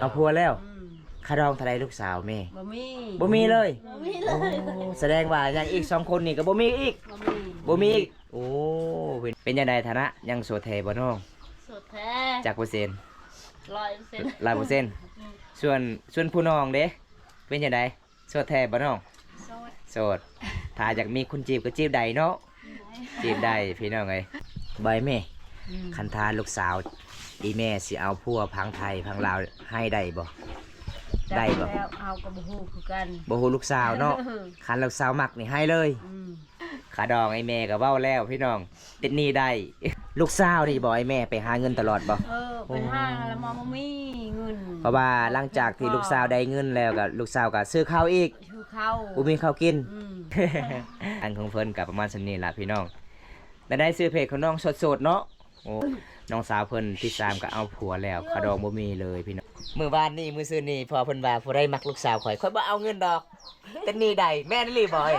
ເອົາຜົວແລ້ວ? ອືມ ຄ່າດອງເທົ່າໃດລູກສາວແມ່? ບໍ່ມີ ບໍ່ມີເລີຍ? ບໍ່ມີເລີຍ. ໂອ້ ສະແດງວ່າຍັງອີກສອງຄົນນີ້ກໍບໍ່ມີອີກ? ບໍ່ມີ ບໍ່ມີອີກ. ໂອ້ ເປັນ ເປັນຈັ່ງໃດຖານະ ຍັງໂສດແທ້ບໍ່ນ້ອງ? ໂສດແທ້. ຈັກເປີເຊັນ? ຮ້ອຍເປີເຊັນ ຮ້ອຍເປີເຊັນ. ອືມ ສ່ວນ ສ່ວນຜູ້ນ້ອງເດ ເປັນຈັ່ງໃດ? ໂສດແທ້ບໍ່ນ້ອງ? ໂສດ ໂສດ. ຖ້າຢາກມີຄົນຈີບກໍຈີບໄດ້ເນາະ? ໄດ້ ຈີບໄດ້ພີ່ນ້ອງເອີຍ. ບາຍແມ່ ອືມ ຄັນຖ້າລູກສາວອີແມ່ຊິເອົາຜົວພັງໄທພັງລາວ ໃຫ້ໄດ້ບໍ່? ໄດ້ບໍ່? ຈັກແລ້ວ ເຮົາກໍບໍ່ຮູ້ຄືກັນ ບໍ່ຮູ້ລູກສາວເນາະ. ຄັນລູກສາວມັກນີ້ໃຫ້ເລີຍ. ອືມ ຄ່າດອງອີແມ່ກໍເວົ້າແລ້ວພີ່ນ້ອງ ຕິດໜີ້ໄດ້. ລູກສາວນີ້ບໍ່ ອ້າຍແມ່ໄປຫາເງິນຕະຫຼອດບໍ່? ເອີ ໄປຫາແລ້ວມາບໍ່ມີເງິນ ເພາະວ່າຫຼັງຈາກທີ່ລູກສາວໄດ້ເງິນແລ້ວ ກໍລູກສາວກໍຊື້ເຂົ້າອີກ ຊື້ເຂົ້າ ບໍ່ມີເຂົ້າກິນ. ອືມ ອັນຂອງເພິ່ນກໍປະມານສ່ຳນີ້ລະພີ່ນ້ອງ. ແນວໃດ ຊື່ເພຈຂອງນ້ອງໂສດໆເນາະ. ໂອ້ ນ້ອງສາວເພິ່ນທີສາມກໍເອົາຜົວແລ້ວ ຄ່າດອງບໍ່ມີເລີຍພີ່ນ້ອງ. ມື້ວານນີ້ ມື້ຊືນນີ້ ພໍ່ເພິ່ນວ່າ ຜູ້ໃດມັກລູກສາວຂ້ອຍ ຂ້ອຍບໍ່ເອົາເງິນດອກ ຕິດໜີ້ໄດ້. ແມ່ນອີ່ຫຼີບໍ່ເອີຍ?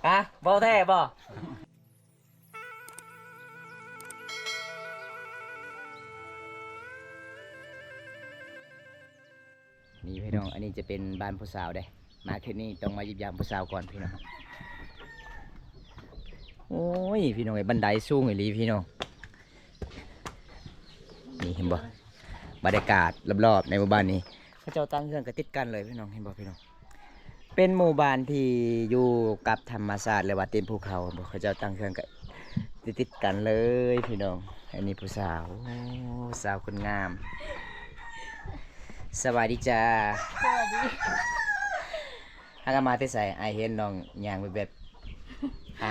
ຮະ ເວົ້າແທ້ບໍ່? ນີ້ພີ່ນ້ອງ ອັນນີ້ຈະເປັນບ້ານຜູ້ສາວເດ້. ມາເຂດນີ້ຕ້ອງມາຢ້ຽມຢາມຜູ້ສາວກ່ອນພີ່ນ້ອງ. ໂອ້ຍ ພີ່ນ້ອງເອີຍ ບັນໄດສູງອີ່ຫຼີພີ່ນ້ອງ. ນີ້ເຫັນບໍ່? ບັນຍາກາດລອບໆໃນໝູ່ບ້ານນີ້ ເຂົາເຈົ້າຕັ້ງເຮືອນກໍຕິດກັນເລີຍພີ່ນ້ອງ. ເຫັນບໍ່ພີ່ນ້ອງ? ເປັນໝູ່ບ້ານທີ່ຢູ່ກັບທຳມະຊາດ ຫຼືວ່າຕີນພູເຂົາ ເຂົາເຈົ້າຕັ້ງເຮືອນກໍຕິດໆກັນເລີຍພີ່ນ້ອງ. ອັນນີ້ຜູ້ສາວ ໂອ້ ສາວຄົນງາມ. ສະບາຍດີຈ້າ. ສະບາຍດີ. ຫາກະມາແຕ່ໃສ? ອ້າຍເຫັນນ້ອງຍ່າງແວບໆ. ຮະ?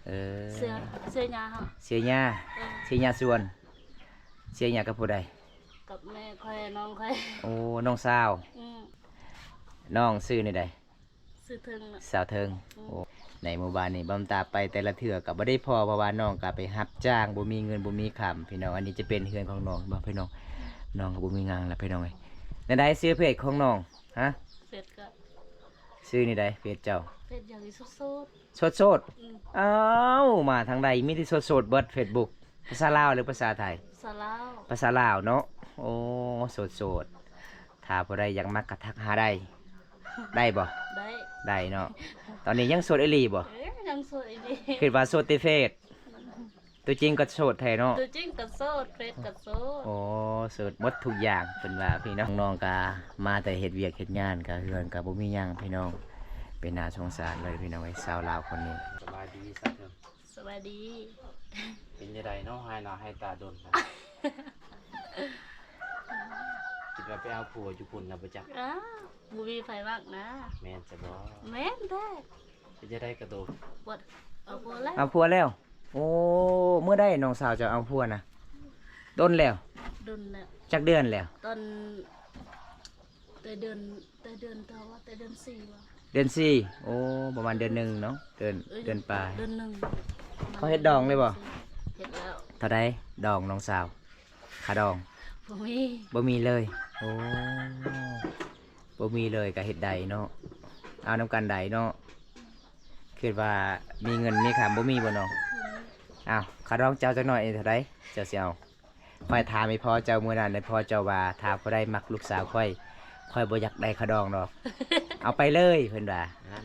ເອີ ເສື້ອ ເສື້ອຫຍ້າເຮົາ ເສື້ອຫຍ້າ. ເອີ ເສື້ອຫຍ້າສວນ. ເສື້ອຫຍ້າກັບຜູ້ໃດ? ກັບແມ່ຂ້ອຍ ນ້ອງຂ້ອຍ. ໂອ້ ນ້ອງສາວ. ອືມ ນ້ອງຊື່ແນວໃດ? ຊື່ເທິງເນາະ ສາວເທິງ. ອືມ ໂອ້ ໃນໝູ່ບ້ານນີ້ ບຳຕາໄປແຕ່ລະເທື່ອກໍບໍ່ໄດ້ພໍ້ ເພາະວ່ານ້ອງກໍໄປຮັບຈ້າງ ບໍ່ມີເງິນບໍ່ມີຄຳພີ່ນ້ອງ. ອັນນີ້ຈະເປັນເຮືອນຂອງນ້ອງ ເຫັນບໍ່ພີ່ນ້ອງ? ນ້ອງກໍບໍ່ມີຫຍັງລະພີ່ນ້ອງເອີຍ. ແນວໃດ ຊື່ເພຈຂອງນ້ອງ? ຮະ? ເຟສກໍ ຊື່ແນວໃດ ເຟສເຈົ້າ? ເຟສຫຍັງ ໂສດໆ. ໂສດໆ. ອືມ ອ້າວ ມາທາງໃດມີແຕ່ໂສດໆເບິດ ເຟສບຸກ. ພາສາລາວ ຫຼື ພາສາໄທ? ພາສາລາວ. ພາສາລາວເນາະ. ໂອ້ ໂສດໆ. ຖ້າຜູ້ໃດຢາກມັກກໍທັກຫາໄດ້ ໄດ້ບໍ່? ໄດ້ ໄດ້ເນາະ. ຕອນນີ້ຍັງໂສດອີ່ຫຼີບໍ່? ເອີ ຍັງໂສດອີ່ຫຼີ. ຄິດວ່າໂສດແຕ່ເຟສ ຕົວຈິງກໍໂສດແທ້ເນາະ. ຕົວຈິງກໍໂສດ ເຟສກໍໂສດ. ໂອ້ ໂສດໝົດທຸກຢ່າງເພິ່ນວ່າພີ່ນ້ອງ. ນ້ອງກະມາແຕ່ເຮັດວຽກເຮັດງານ ກະເຮືອນກະບໍ່ມີຫຍັງພີ່ນ້ອງ. ເປັນໜ້າສົງສານເລີຍພີ່ນ້ອງເອີຍ ຊາວລາວຄົນນີ້. ສະບາຍດີສາວເທິງ. ສະບາຍດີ. ເປັນຈັ່ງໃດເນາະ ຫາຍໜ້າຫາຍຕາດົນ? ຄິດວ່າໄປເອົາຜົວຢູ່ພຸ້ນນະບໍ່ຈັກ. ອ້າວ ບໍ່ມີໃຜມັກນະ. ແມ່ນຊະບໍ່? ແມ່ນແທ້. ເປັນຈັ່ງໃດກະໂຕ? ເອົາຜົວແລ້ວ. ເອົາຜົວແລ້ວ. ໂອ້ ເມື່ອໃດນ້ອງສາວເຈົ້າເອົາຜົວນະ? ດົນແລ້ວ. ດົນແລ້ວ. ຈັກເດືອນແລ້ວ? ຕອນ ແຕ່ເດືອນ ແຕ່ເດືອນເທົ່າ ແຕ່ເດືອນສີ່ບໍ່? ເດືອນສີ່. ໂອ້ ປະມານເດືອນໜຶ່ງເນາະ ເດືອນ ເອີ ເດືອນປາຍ. ເດືອນໜຶ່ງ. ເຂົາເຮັດດອງເລີຍບໍ່? ເຮັດແລ້ວ. ເທົ່າໃດດອງນ້ອງສາວ? ຄ່າດອງ ບໍ່ມີ ບໍ່ມີເລີຍ. ໂອ້ ບໍ່ມີເລີຍກະເຮັດໄດ້ເນາະ ເອົານຳກັນໄດ້ເນາະ. ຄິດວ່າມີເງິນມີຄຳ ບໍ່ມີບໍ່ນ້ອງ? ບໍ່ມີ. ອ້າວ ຄ່າດອງເຈົ້າຈັກໜ້ອຍເທົ່າໃດ ເຈົ້າຊິເອົາ? ຂ້ອຍຖາມອີ່ພໍ່ເຈົ້າມື້ນັ້ນ ອີ່ພໍ່ເຈົ້າວ່າ ຖ້າຜູ້ໃດມັກລູກສາວຂ້ອຍ ຂ້ອຍບໍ່ຢາກໄດ້ຄ່າດອງດອກ ເອົາໄປເລີຍ ເພິ່ນວ່າ. ນັ້ນ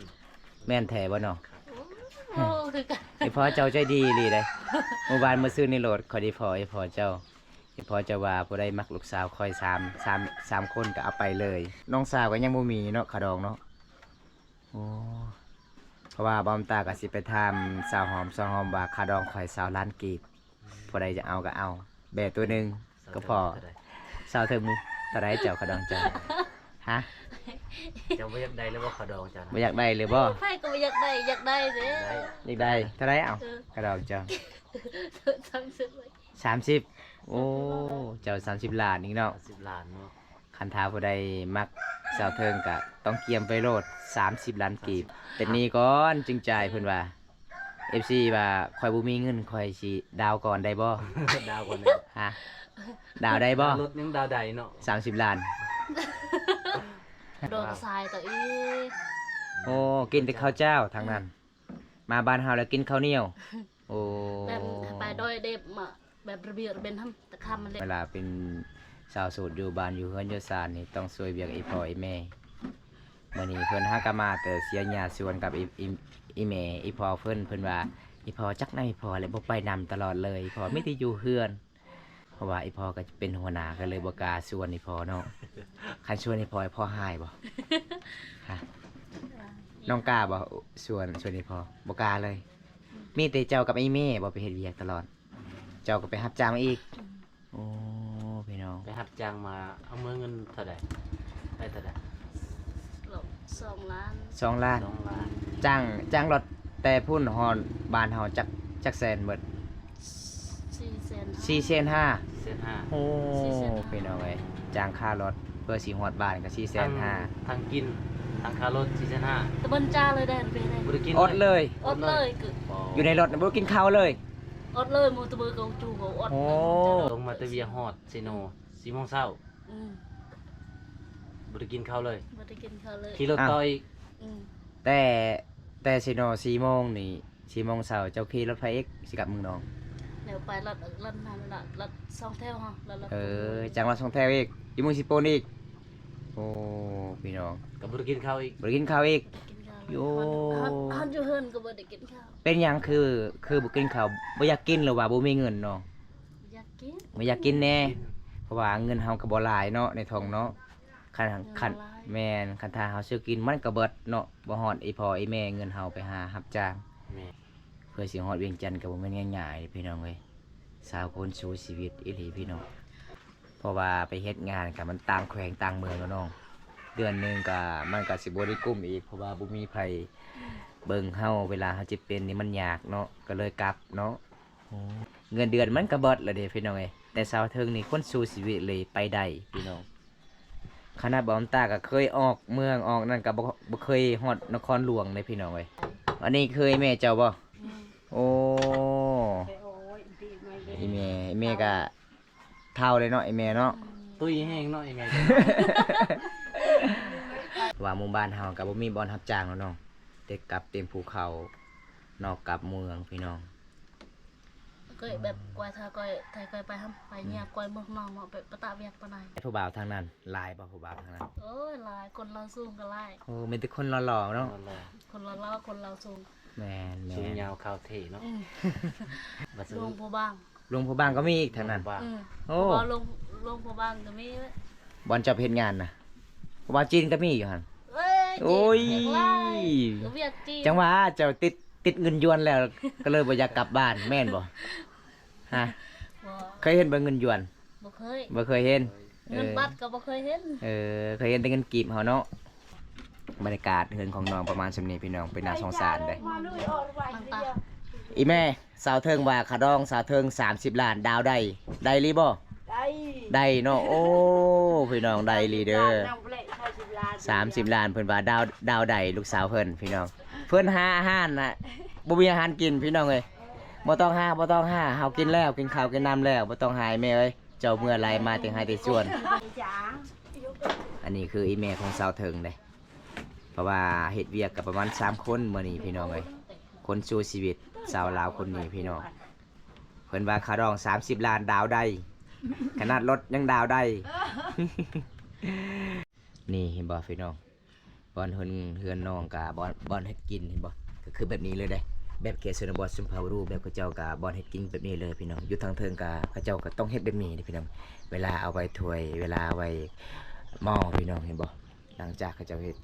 ແມ່ນແທ້ບໍ່ນ້ອງ? ໂອ້ ຄືກັນ. ອີ່ພໍ່ເຈົ້າໃຈດີອີ່ຫຼີເດ້. ມື້ວານມື້ຊືນນີ້ໂລດ ຂ້ອຍໄດ້ພໍ້ອີ່ພໍ່ເຈົ້າ ອີ່ພໍ່ເຈົ້າວ່າ ຜູ້ໃດມັກລູກສາວຂ້ອຍສາມ ສາມ ສາມຄົນກໍເອົາໄປເລີຍ. ນ້ອງສາວກໍຍັງບໍ່ມີເນາະ ຄ່າດອງເນາະ. ໂອ້ ເພາະວ່າບ່າວຕາກໍຊິໄປຖາມສາວຫອມ ສາວຫອມວ່າຄ່າດອງຂ້ອຍຊາວລ້ານກີບ ຜູ້ໃດຈະເອົາກໍເອົາ ແບໂຕໜຶ່ງກໍພໍ. ສາວເທິງ ເທົ່າໃດເຈົ້າ ຄ່າດອງເຈົ້າ? ຮະ? ເຈົ້າບໍ່ຢາກໄດ້ເລີຍບໍ່ ຄ່າດອງເຈົ້ານະ? ບໍ່ຢາກໄດ້ເລີຍບໍ່? ໃຜກໍບໍ່ຢາກໄດ້ ຢາກໄດ້ເດ້. ຢາກໄດ້ ເທົ່າໃດເອົາ ເອີ ຄ່າດອງເຈົ້າ? ສາມສິບ. ໂອ້ ເຈົ້າສາມສິບລ້ານອີກເນາະ. ສາມສິບລ້ານເນາະ. ຄັນຖ້າຜູ້ໃດມັກສາວເທິງກະຕ້ອງກຽມໄປໂລດ ສາມສິບລ້ານກີບ ເປັນໜີ້ກ່ອນຈຶ່ງຈ່າຍ ເພິ່ນວ່າ. ເອັຟຊີ ວ່າຂ້ອຍບໍ່ມີເງິນ ຂ້ອຍຊິດາວກ່ອນໄດ້ບໍ່? ດາວກ່ອນເດ້. ຮະ? ດາວໄດ້ບໍ່? ດາວລົດຍັງດາວໄດ້ເນາະ. ສາມສິບລ້ານ ດອກສາຍຕໍ່ອີກ. ໂອ້ ກິນແຕ່ເຂົ້າເຈົ້າທາງນັ້ນ ມາບ້ານເຮົາແລ້ວກິນເຂົ້າໜຽວ. ໂອ້ ແບບໄປດອຍເດັບມາ ແບບລະບຽບລະເບັນຫັ້ນ ຕະຄຳມັນເລັກ. ເວລາເປັນ ຊາວໂສດຢູ່ບ້ານຢູ່ເຮືອນຢູ່ຊານນີ້ຕ້ອງຊ່ວຍວຽກອີ່ພໍ່ອີ່ແມ່. ມື້ນີ້ເພິ່ນຫາກະມາແຕ່ເສຍຫຍ້າສວນກັບອີ່ ອີ່ ອີ່ແມ່ອີ່ພໍ່ເພິ່ນ. ເພິ່ນວ່າ ອີ່ພໍ່ຈັກນຳ ອີ່ພໍ່ແຫຼະບໍ່ໄປນຳຕະຫຼອດເລີຍ ພໍ່ມີແຕ່ຢູ່ເຮືອນ. ເພາະວ່າອີ່ພໍ່ກໍເປັນຫົວໜ້າ ກໍເລີຍບໍ່ກ້າຊວນອີ່ພໍ່ເນາະ. ຄັນຊວນອີ່ພໍ່ ອີ່ພໍ່ຮ້າຍບໍ່? ຮະ ນ້ອງກ້າບໍ່? ຊວນ ຊວນອີ່ພໍ່ບໍ່ກ້າເລີຍ. ມີແຕ່ເຈົ້າກັບອີ່ແມ່ບໍ່ໄປເຮັດວຽກຕະຫຼອດ? ເຈົ້າກໍໄປຮັບຈ້າງມາອີກ. ໂອ້ ພີ່ນ້ອງ ໄປຮັບຈ້າງມາ ເອົາເມືອເງິນເທົ່າໃດ? ໄດ້ເທົ່າໃດ? ສອງລ້ານ ສອງລ້ານ ສອງລ້ານ ຈ້າງ ຈ້າງລົດແຕ່ພຸ້ນຮອດບ້ານເຮົາຈັກ ຈັກແສນເບິດ? ສີ່ແສນຫ້າ ສີ່ແສນຫ້າ ສີ່ແສນຫ້າ. ໂອ້ ສີ່ແສນຫ້າ ພີ່ນ້ອງເອີຍ ຈ້າງຄ່າລົດເພື່ອຊິຮອດບ້ານກໍສີ່ແສນຫ້າ ທັງ ທັງກິນ ທັງຄ່າລົດສີ່ແສນຫ້າ ຕະເບິ່ນຈ້າເລີຍໄດ້ ບໍ່ໄດ້ກິນ ອົດເລີຍ ອົດເລີຍ ຢູ່ໃນລົດບໍ່ໄດ້ກິນເຂົ້າເລີຍ. ອົດເລີຍ ມື້ຕະເບີເຂົາຈູເຂົາອົດ. ໂອ້ ລົງມາແຕ່ວຽກຮອດເຊໂນສີ່ໂມງເຊົ້າ. ອືມ ບໍ່ໄດ້ກິນເຂົ້າເລີຍ ບໍ່ໄດ້ກິນເຂົ້າເລີຍ ຂີ່ລົດຕໍ່ອີກ. ອືມ ແຕ່ ແຕ່ເຊໂນສີ່ໂມງນີ້ ສີ່ໂມງເຊົ້າ ເຈົ້າຂີ່ລົດໃຜອີກ ຊິກັບເມືອງນອງ? ແນວໄປລັດ ລັດນັ້ນລະ ລັດສອງແຖວເຮົາ ລັດ ເອີ ຈັ່ງລັດສອງແຖວອີກ ຢູ່ເມືອງຊິໂປນອີກ. ໂອ້ ພີ່ນ້ອງ ກໍບໍ່ໄດ້ກິນເຂົ້າອີກ ບໍ່ໄດ້ກິນເຂົ້າອີກ. ໂອ້ ຮອດ ຮອດຢູ່ເຮືອນກໍບໍ່ໄດ້ກິນເຂົ້າ. ເປັນຫຍັງຄື ຄືບໍ່ກິນເຂົ້າ? ບໍ່ຢາກກິນ ຫຼືວ່າບໍ່ມີເງິນເນາະ? ຢາກກິນ ບໍ່ຢາກກິນແດ່ ເພາະວ່າເງິນເຮົາກໍບໍ່ຫຼາຍເນາະ ໃນຖົງເນາະ. ຄັນ ຄັນ ແມ່ນ ຄັນຖ້າເຮົາຊື້ກິນມັນກໍເບິດເນາະ ບໍ່ຮອດອີ່ພໍ່ອີ່ແມ່ເງິນເຮົາໄປຫາຮັບຈ້າງ. ແມ່ນ ເພື່ອຊິຮອດວຽງຈັນກໍບໍ່ແມ່ນງ່າຍໆເດ້ ພີ່ນ້ອງເອີຍ. ຊາວຄົນສູ້ຊີວິດອີ່ຫຼີ ພີ່ນ້ອງ ເພາະວ່າໄປເຮັດງານກໍມັນຕ່າງແຂວງຕ່າງເມືອງເນາະນ້ອງ. ເດືອນໜຶ່ງກໍ ມັນກໍຊິບໍ່ໄດ້ກຸ້ມອີກ ເພາະວ່າບໍ່ມີໃຜເບິ່ງເຮົາ ເວລາເຮົາເຈັບເປັນນີ້ມັນຍາກເນາະ ກໍເລີຍກັບເນາະ. ໂອ້ ເງິນເດືອນມັນກໍເບິດແລ້ວເດ້ພີ່ນ້ອງເອີຍ ແຕ່ສາວເທິງນີ້ຄົນສູ້ຊີວິດເລີຍ ໄປໄດ້ພີ່ນ້ອງ. ຂະໜາດບ່າວຕາກໍເຄີຍອອກເມືອງອອກນັ້ນກໍບໍ່ ບໍ່ເຄີຍຮອດນະຄອນຫຼວງເດ້ພີ່ນ້ອງເອີຍ. ອັນນີ້ຄືອີ່ແມ່ເຈົ້າບໍ່? ອືມ ໂອ້ ອີ່ແມ່ ອີ່ແມ່ກໍເຖົ້າເລີຍເນາະ ອີ່ແມ່ເນາະ. ອືມ ຕຸ້ຍແຮງເນາະ ອີ່ແມ່. ວ່າໝູ່ບ້ານເຮົາກໍບໍ່ມີບ່ອນຮັບຈ້າງແລ້ວເນາະ ຕິດກັບຕີນພູເຂົາ ນອກກັບເມືອງພີ່ນ້ອງ. ເຄີຍແບບກວາຍ ຖ້າກວາຍ ຖ້າກວາຍໄປຫັ້ນ ໄປເຍຍ ອືມ ກວາຍເມືອງນອກເນາະ ໄປປະຕະວຽກປານໃດ. ຜູ້ບ່າວທາງນັ້ນຫຼາຍບໍ່? ຜູ້ບ່າວທາງນັ້ນ ໂອ້ຍ ຫຼາຍ ຄົນລາວສູງກໍຫຼາຍ. ໂອ້ ມີແຕ່ຄົນຫຼໍ່ໆເນາະ ຄົນຫຼໍ່ໆ ຄົນລາວສູງ. ແມ່ນໆ ສູງຍາວຂາວເທ່ເນາະ. ອືມ ຫຼວງພະບາງ ຫຼວງພະບາງກໍມີອີກທາງນັ້ນ. ອືມ ໂອ້ ຫຼວງ ຫຼວງພະບາງກໍມີ. ບ່ອນເຈົ້າໄປເຮັດງານນະ ບ່າວຈີນກໍມີຢູ່ຫັ້ນ. ໂອ້ຍ ໂອ້ຍ ວຽກຈີນ ຈັ່ງວ່າເຈົ້າຕິດ ຕິດເງິນຢວນແລ້ວ ກໍເລີຍບໍ່ຢາກກັບບ້ານແມ່ນບໍ່? ຮະ ບໍ່ ເຄີຍເຫັນບໍ່ເງິນຢວນ? ບໍ່ເຄີຍ ບໍ່ເຄີຍເຫັນ. ເອີ ເງິນບາດກໍບໍ່ເຄີຍເຫັນ. ເອີ ເຄີຍເຫັນແຕ່ເງິນກີບເຮົາເນາະ. ບັນຍາກາດເຮືອນຂອງນ້ອງປະມານສ່ຳນີ້ພີ່ນ້ອງ ເປັນໜ້າສົງສານເດ້. ອີ່ແມ່ ສາວເທິງວ່າຄ່າດອງສາວເທິງສາມສິບລ້ານ ດາວໄດ້ ໄດ້ອີ່ຫຼີບໍ່? ໄດ້ ໄດ້ເນາະ. ໂອ້ ພີ່ນ້ອງ ໄດ້ອີ່ຫຼີເດີ ສາມສິບລ້ານ ສາມສິບລ້ານ ເພິ່ນວ່າດາວ ດາວໄດ້ລູກສາວເພິ່ນພີ່ນ້ອງ. ເພິ່ນຫາອາຫານນະ ບໍ່ມີອາຫານກິນພີ່ນ້ອງເອີຍ. ບໍ່ຕ້ອງຫາ ບໍ່ຕ້ອງຫາ ເຮົາກິນແລ້ວ ກິນເຂົ້າກິນນ້ຳແລ້ວ ບໍ່ຕ້ອງຫາແມ່ເອີຍ. ເຈົ້າເມື່ອໄຫຼມາແຕ່ໄຮ່ແຕ່ສວນ. ອັນນີ້ຄືອີ່ແມ່ຂອງສາວເທິງເດ້ ເພາະວ່າເຮັດວຽກກັບປະມານສາມຄົນມື້ນີ້ພີ່ນ້ອງເອີຍ. ຄົນສູ້ຊີວິດ ຊາວລາວຄົນນີ້ພີ່ນ້ອງ ເພິ່ນວ່າຄ່າດອງສາມສິບລ້ານດາວໄດ້ ຂະໜາດລົດຍັງດາວໄດ້. ນີ້ເຫັນບໍ່ພີ່ນ້ອງ ບ່ອນເຮືອນ ເຮືອນນ້ອງກະບ່ອນ ບ່ອນເຮັດກິນ ເຫັນບໍ່ ກໍຄືແບບນີ້ເລີຍເດ້. ແບບເຂດຊົນນະບົດຊົນເຜົ່າຣູ ແບບເຂົາເຈົ້າກະບ່ອນເຮັດກິນແບບນີ້ເລີຍພີ່ນ້ອງ. ຢູ່ທາງເທິງກະເຂົາເຈົ້າກໍຕ້ອງເຮັດແບບນີ້ເດ້ພີ່ນ້ອງ ເວລາເອົາໄວ້ຖ້ວຍ ເວລາເອົາໄວ້ໝໍ້ພີ່ນ້ອງ ເຫັນບໍ່. ຫຼັງຈາກເຂົາເຈົ້າເຮັດ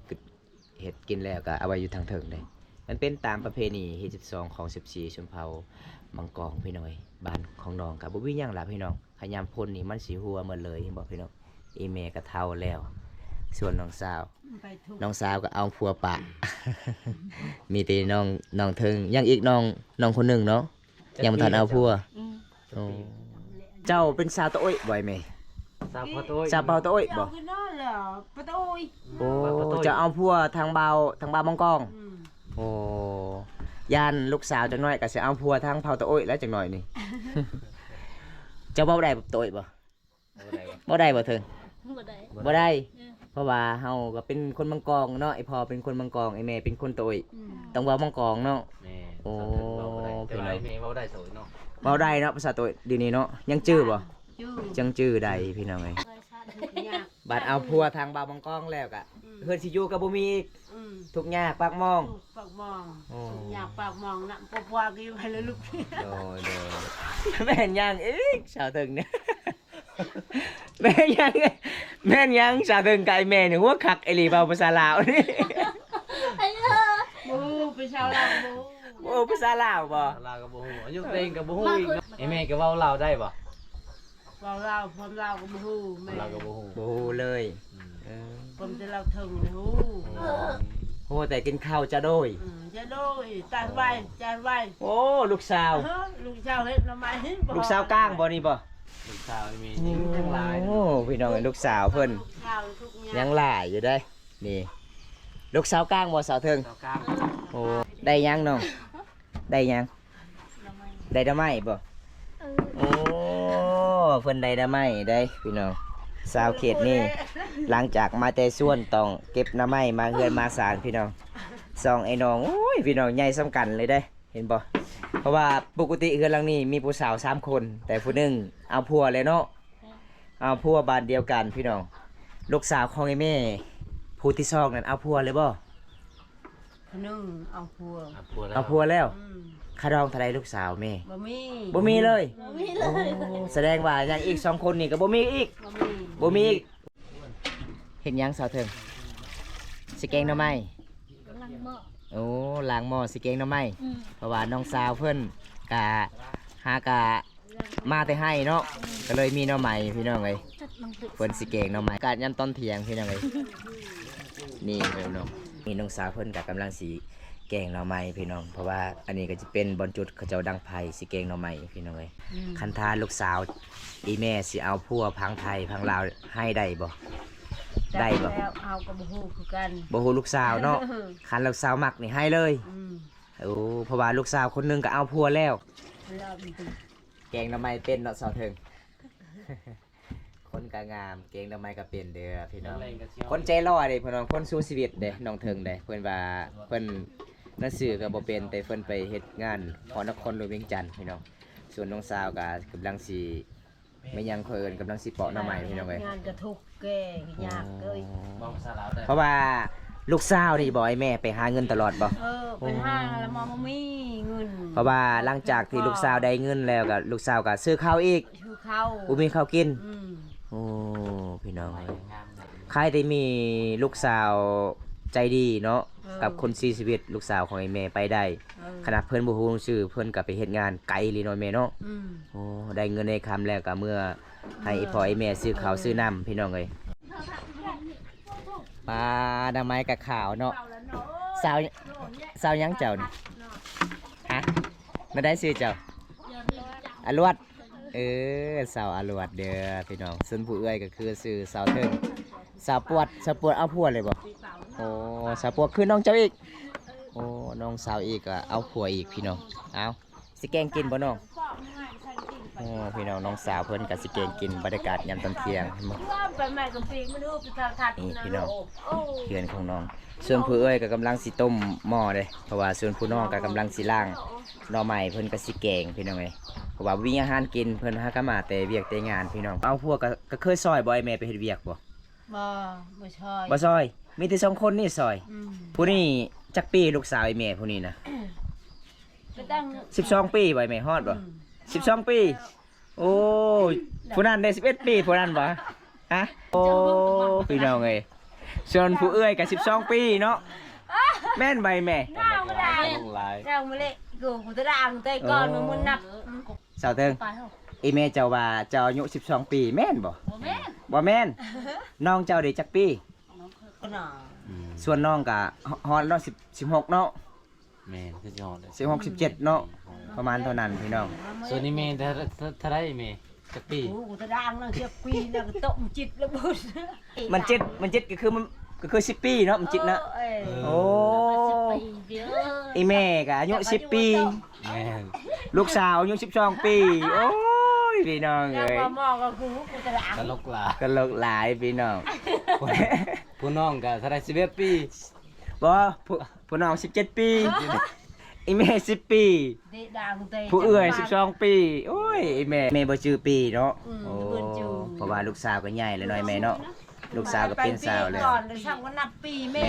ເຮັດກິນແລ້ວກໍເອົາໄວ້ຢູ່ທາງເທິງເດ້. ມັນເປັນຕາມປະເພນີຮີດສິບສອງຂອງສິບສີ່ຊົນເຜົ່າມັງກອງພີ່ນ້ອງເອີຍ. ບ້ານຂອງນ້ອງກໍບໍ່ມີຫຍັງລະພີ່ນ້ອງ ຂະຫຍາມພົ່ນນີ້ມັນຊິຮົ່ວໝົດເລີຍ ເຫັນບໍ່ພີ່ນ້ອງ. ອີ່ແມ່ກໍເຖົ້າແລ້ວ ສ່ວນນ້ອງສາວ ນ້ອງສາວກໍເອົາຜົວປະ ມີແຕ່ນ້ອງ ນ້ອງເທິງ ຍັງອີກນ້ອງ ນ້ອງຄົນໜຶ່ງເນາະ ຍັງບໍ່ທັນເອົາຜົວ. ອືມ ໂອ້ ເຈົ້າເປັນສາວຕາໂອ້ຍບໍ່ ແມ່? ສາວເຜົ່າຕາໂອ້ຍ ສາວເຜົ່າຕາໂອ້ຍບໍ່? ໂອ້ ເຈົ້າເອົາຜົວທາງບ່າວ ທາງບ່າວມັງກອງ. ອືມ ໂອ້ ຢ້ານລູກສາວຈັກໜ້ອຍກໍຊິເອົາຜົວທາງເຜົ່າຕາໂອ້ຍແລ້ວຈັກໜ້ອຍນີ້. ເຈົ້າເວົ້າໄດ້ຕາໂອ້ຍບໍ່? ບໍ່ໄດ້ບໍ່? ເວົ້າໄດ້ບໍ່ເຖິງ? ບໍ່ໄດ້ ບໍ່ໄດ້. ເອີ ເພາະວ່າເຮົາກໍເປັນຄົນມັງກອງເນາະ ອີ່ພໍ່ເປັນຄົນມັງກອງ ອີ່ແມ່ເປັນຄົນໂຕະໂອ້ຍ. ອືມ ຕ້ອງເວົ້າມັງກອງເນາະ. ແມ່ນ ໂອ້ ສາວເທິງເວົ້າບໍ່ໄດ້ ແຕ່ວ່າແມ່ເວົ້າໄດ້ໂຕະໂອ້ຍເນາະ ເວົ້າໄດ້ເນາະ ພາສາໂຕະໂອ້ຍດຽວນີ້ເນາະ ຍັງຈື່ບໍ່? ຈື່ ຍັງຈື່ໄດ້ພີ່ນ້ອງເອີຍ. ທຸກຍາກ ບັດເອົາຜົວທາງບ່າວມັງກອງແລ້ວກະ ອືມ ເຮືອນຊິຢູ່ກໍບໍ່ມີອີກ ອືມ ທຸກຍາກປາກໝອງ ທຸກປາກໝອງ ໂອ້ ທຸກຍາກປາກໝອງນະ ພວກຜົວກໍຢູ່ໃຫ້ລະລູກ ໂດຍ ໂດຍ ແມ່ນຫຍັງອີກສາວເຖິງນີ້ ແມ່ນຫຍັງ ແມ່ນຫຍັງສາວເຖິງກັບອ້າຍແມ່ນີ້ ຫົວຄັກອີ່ຫຼີ ເວົ້າພາສາລາວນີ້ ບໍ່ຮູ້ພາສາລາວ ບໍ່ຮູ້ພາສາລາວບໍ່? ພາສາລາວກໍບໍ່ຮູ້ ອາຍຸຕົວເອງກໍບໍ່ຮູ້ອີກເນາະ ອ້າຍແມ່ກໍເວົ້າລາວໄດ້ບໍ່? ເວົ້າລາວ ພວມລາວກໍບໍ່ຮູ້ ແມ່ ລາວກໍບໍ່ຮູ້ ບໍ່ຮູ້ເລີຍ ອືມ ເອີ ພວມແຕ່ລາວເຖິງຮູ້ ໂອ້ ຮູ້ແຕ່ກິນເຂົ້າຈະໂດຍ ອືມ ຈະໂດຍ ຈານໄວ ຈານໄວ ໂອ້ ລູກສາວ ລູກສາວເຮັດໜໍ່ໄມ້ ລູກສາວກາງບໍ່ນີ້ບໍ່? ລູກສາວນີ້ມີ ໂອ້ ຍັງຫຼາຍ ໂອ້ ພີ່ນ້ອງເອີຍ ລູກສາວເພິ່ນ ລູກສາວທຸກຍາກ ຍັງຫຼາຍຢູ່ເດ້ ນີ້ ລູກສາວກາງບໍ່ສາວເຖິງ? ສາວກາງ ໂອ້ ໄດ້ຫຍັງນ້ອງ? ໄດ້ຫຍັງ? ໄດ້ໜໍ່ໄມ້ບໍ່? ເອີ ໂອ້ ເພິ່ນໄດ້ໜໍ່ໄມ້ເດ້ພີ່ນ້ອງ ຊາວເຂດນີ້ ຫຼັງຈາກມາແຕ່ສວນຕ້ອງເກັບໜໍ່ໄມ້ມາເຮືອນມາຊານພີ່ນ້ອງ ສອງໄອ້ນ້ອງ ໂອ້ຍ ພີ່ນ້ອງໃຫຍ່ສ່ຳກັນເລີຍເດ້ ເຫັນບໍ່? ເພາະວ່າປົກກະຕິເຮືອນຫຼັງນີ້ມີຜູ້ສາວສາມຄົນ ແຕ່ຜູ້ໜຶ່ງເອົາຜົວແລ້ວເນາະ ເອົາຜົວບ້ານດຽວກັນພີ່ນ້ອງ ລູກສາວຂອງໄອ້ແມ່ຜູ້ທີສອງນັ້ນເອົາຜົວແລ້ວບໍ່? ຜູ້ໜຶ່ງເອົາຜົວ ເອົາຜົວແລ້ວ ເອົາຜົວແລ້ວ ອືມ ຄ່າດອງເທົ່າໃດລູກສາວແມ່? ບໍ່ມີ ບໍ່ມີເລີຍ ບໍ່ມີເລີຍ ໂອ້ ສະແດງວ່າຍັງອີກສອງຄົນນີ້ກໍບໍ່ມີອີກ ບໍ່ມີ ບໍ່ມີອີກ ເຮັດຫຍັງສາວເຖິງ? ຊິແກງໜໍ່ໄມ້ ກຳລັງໝໍ້ ໂອ້ ລ້າງໝໍ້ຊິແກງໜໍ່ໄມ້ ອືມ ເພາະວ່ານ້ອງສາວເພິ່ນກະຫາກະ ມາແຕ່ໄຮ່ເນາະ ກໍເລີຍມີໜໍ່ໄມ້ພີ່ນ້ອງເອີຍ ເພິ່ນຊິແກງໜໍ່ໄມ້ ອາກາດຍາມຕອນທ່ຽງພີ່ນ້ອງເອີຍ ນີ້ພີ່ນ້ອງ ນີ້ນ້ອງສາວເພິ່ນກໍກຳລັງຊິແກງໜໍ່ໄມ້ພີ່ນ້ອງ ເພາະວ່າອັນນີ້ກໍຈະເປັນບ່ອນຈຸດເຂົາເຈົ້າດັງໄຟຊິແກງໜໍ່ໄມ້ພີ່ນ້ອງເອີຍ ອືມ ຄັນຖ້າລູກສາວອີ່ແມ່ຊິເອົາຜົວພັງໄທພັງລາວໃຫ້ໄດ້ບໍ່? ໄດ້ບໍ່? ຈັກແລ້ວ ເຮົາກໍບໍ່ຮູ້ຄືກັນ ບໍ່ຮູ້ລູກສາວເນາະ ຄັນລູກສາວມັກນີ້ໃຫ້ເລີຍ ອືມ ໂອ້ ເພາະວ່າລູກສາວຄົນໜຶ່ງກໍເອົາຜົວແລ້ວ ແກງໜໍ່ໄມ້ເປັນເນາະສາວເຖິງ ຄົນກໍງາມ ແກງໜໍ່ໄມ້ກໍເປັນເດີພີ່ນ້ອງ ຄົນໃຈຫຼໍ່ເດ້ພີ່ນ້ອງ ຄົນສູ້ຊີວິດເດ້ ນ້ອງເຖິງເດ້ ເພິ່ນວ່າເພິ່ນໜັງສືກໍບໍ່ເປັນ ແຕ່ເພິ່ນໄປເຮັດງານຮອດນະຄອນຫຼວງວຽງຈັນພີ່ນ້ອງ ສ່ວນນ້ອງສາວກໍກຳລັງຊິ ແມ່ນຫຍັງຂ້ອຍເອີ້ນ ກຳລັງຊິເປາະໜໍ່ໄມ້ພີ່ນ້ອງເອີຍ ງານກະທຸກແກ່ຍາກເອີຍ ເວົ້າພາສາລາວໄດ້ ເພາະວ່າລູກສາວນີ້ບໍ່ ອ້າຍແມ່ໄປຫາເງິນຕະຫຼອດບໍ່? ເອີ ໄປຫາແລ້ວມາບໍ່ມີເງິນ ເພາະວ່າຫຼັງຈາກທີ່ລູກສາວໄດ້ເງິນແລ້ວກໍ ລູກສາວກໍຊື້ເຂົ້າອີກ ຊື້ເຂົ້າ ບໍ່ມີເຂົ້າກິນ ອືມ ໂອ້ ພີ່ນ້ອງເອີຍ ໃຜທີ່ມີລູກສາວໃຈດີເນາະ ເອີ ກັບຄົນຊີວິດ ລູກສາວຂອງອ້າຍແມ່ໄປໄດ້ ເອີ ຂະໜາດເພິ່ນບໍ່ຮູ້ຊື່ ເພິ່ນກໍໄປເຮັດງານໄກອີ່ຫຼີເນາະແມ່ເນາະ ອືມ ໂອ້ ໄດ້ເງິນໄດ້ຄຳແລ້ວກໍເມືອໃຫ້ ເອີ ອີ່ພໍ່ອີ່ແມ່ຊື້ເຂົ້າຊື້ນ້ຳພີ່ນ້ອງເອີຍ ປາ ໜໍ່ໄມ້ກໍຂາວເນາະ ສາວ ສາວຫຍັງເຈົ້ານີ້? ຮະ? ແນວໃດຊື່ເຈົ້າ? ອາຫຼວດ ເອີ ສາວອາຫຼວດເດີພີ່ນ້ອງ ສ່ວນຜູ້ເອື້ອຍກໍຄືຊື່ສາວເຖິງ ສາວປວດ ສາວປວດເອົາຜົວເລີຍບໍ່? ໂອ້ ສາວປວດຄືນ້ອງເຈົ້າອີກ ໂອ້ ນ້ອງສາວອີກກໍເອົາຜົວອີກພີ່ນ້ອງ ເອົ້າ ຊິແກງກິນບໍ່ນ້ອງ? ໂອ້ ພີ່ນ້ອງ ນ້ອງສາວເພິ່ນກໍຊິແກງກິນ ບັນຍາກາດຍາມຕອນທ່ຽງ ນີ້ພີ່ນ້ອງ ເຮືອນຂອງນ້ອງ ສ່ວນຜູ້ເອື້ອຍກໍກຳລັງຊິຕົ້ມໝໍ້ເດ້ ເພາະວ່າສ່ວນຜູ້ນ້ອງກໍກຳລັງຊິລ້າງໜໍ່ໄມ້ ເພິ່ນກໍຊິແກງພີ່ນ້ອງເອີຍ ເພາະວ່າບໍ່ມີອາຫານກິນ ເພິ່ນຫາກໍມາແຕ່ວຽກແຕ່ງານພີ່ນ້ອງ ເອົາຜົວກໍ ກໍເຄີຍຊ່ອຍບໍ່ ອ້າຍແມ່ໄປເຮັດວຽກບໍ່? ບໍ່ ບໍ່ຊ່ອຍ ບໍ່ຊ່ອຍ ມີແຕ່ສອງຄົນນີ້ຊ່ອຍ ອືມ ຜູ້ນີ້ຈັກປີ ລູກສາວອ້າຍແມ່ຜູ້ນີ້ນະ? ສິບສອງປີບໍ່ ອ້າຍແມ່ ຮອດບໍ່? ອືມ ສິບສອງປີ ໂອ້ຍ ຜູ້ນັ້ນເດ້ ສິບເອັດປີ ຜູ້ນັ້ນບໍ່? ຮະ? ໂອ້ ພີ່ນ້ອງເອີຍ ສ່ວນຜູ້ເອື້ອຍກໍສິບສອງປີເນາະ ແມ່ນບໍ່ອ້າຍແມ່? ໜາວຫຼາຍ ໜາວຫຼາຍ ເຈົ້າມາເລະ ກູ ກູຕະດາງແຕ່ກ່ອນ ໂອ້ ມັນນັບ ສາວເຖິງ ອີແມ່ເຈົ້າວ່າເຈົ້າອາຍຸສິບສອງປີ ແມ່ນບໍ່? ບໍ່ແມ່ນ ບໍ່ແມ່ນ ນ້ອງເຈົ້າເດ້ຈັກປີ? ອືມ ສ່ວນນ້ອງກະຮອດເນາະ ສິບ ສິບຫົກເນາະ ແມ່ນ ຄືຊິຮອດ ສິບຫົກ ສິບເຈັດເນາະ ປະມານເທົ່ານັ້ນພີ່ນ້ອງ ສ່ວນນີ້ແມ່ເທົ່າໃດແມ່ ຈັກປີ? ໂອ້ ຕະດາງນະ ຈັກປີນະ ຕົກຈິດລະບຸດ ມັນເຈັດ ມັນເຈັດກໍຄື ມັນກໍຄືສິບປີເນາະ ມັນຈິດນະ ເອີ ໂອ້ ສິບປີ ອີແມ່ກໍອາຍຸສິບປີ ແມ່ນ ລູກສາວອາຍຸສິບສອງປີ ໂອ້ຍ ພີ່ນ້ອງເອີຍ ຕະຫຼົກຫຼາຍ ຕະຫຼົກຫຼາຍພີ່ນ້ອງ ຜູ້ນ້ອງກໍເທົ່າໃດ ສິບເອັດປີ ບໍ່ ຜູ້ ຜູ້ນ້ອງສິບເຈັດປີ ເອີ ອີ່ແມ່ສິບປີ ເດດາງແຕ່ ຜູ້ເອື້ອຍສິບສອງປີ. ໂອ້ຍ ອີ່ແມ່ ແມ່ບໍ່ຈື່ປີເນາະ. ອືມ ໂອ້ ບໍ່ຈື່ ເພາະວ່າລູກສາວກໍໃຫຍ່ແລ້ວເນາະ ແມ່ເນາະ. ລູກສາວກໍເປັນສາວແລ້ວ ກ່ອນ ແລ້ວຊ່າງວ່ານັບປີແມ່.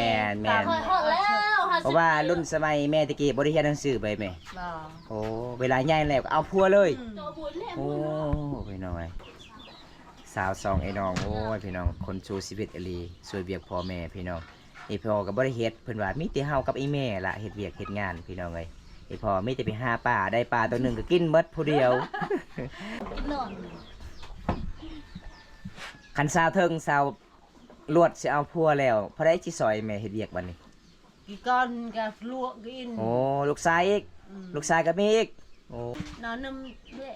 ແມ່ນໆ ຂ້ອຍຮອດແລ້ວ ເພາະວ່າລຸ້ນສະໄໝແມ່ແຕ່ກີ້ບໍ່ໄດ້ຮຽນໜັງສືໄປແມ່. ບໍ່ ໂອ້ ເວລາໃຫຍ່ແລ້ວກໍເອົາຜົວເລີຍ. ອືມ ໂອ້ ພີ່ນ້ອງເອີຍ ສາວສອງໄອ້ນ້ອງ. ໂອ້ຍ ພີ່ນ້ອງ ຄົນສູ້ຊີວິດອີ່ຫຼີ ຊ່ວຍວຽກພໍ່ແມ່ ພີ່ນ້ອງ. ອີ່ພໍ່ກໍບໍ່ໄດ້ເຮັດ ເພິ່ນວ່າມີແຕ່ເຮົາກັບອີ່ແມ່ລະເຮັດວຽກເຮັດງານ ພີ່ນ້ອງເອີຍ. ອີ່ພໍ່ມີແຕ່ໄປຫາປາ ໄດ້ປາໂຕໜຶ່ງກໍກິນໝົດຜູ້ດຽວ. ຄັນສາວເທິງສາວລວດຊິເອົາຜົວແລ້ວ ຜູ້ໃດຊິຊ່ອຍແມ່ເຮັດວຽກບັດນີ້? ກີ່ກ່ອນກໍລວກກິນ. ໂອ້ ລູກຊາຍອີກ. ອືມ ລູກຊາຍກໍມີອີກ. ໂອ້ ນອນນຳເດ້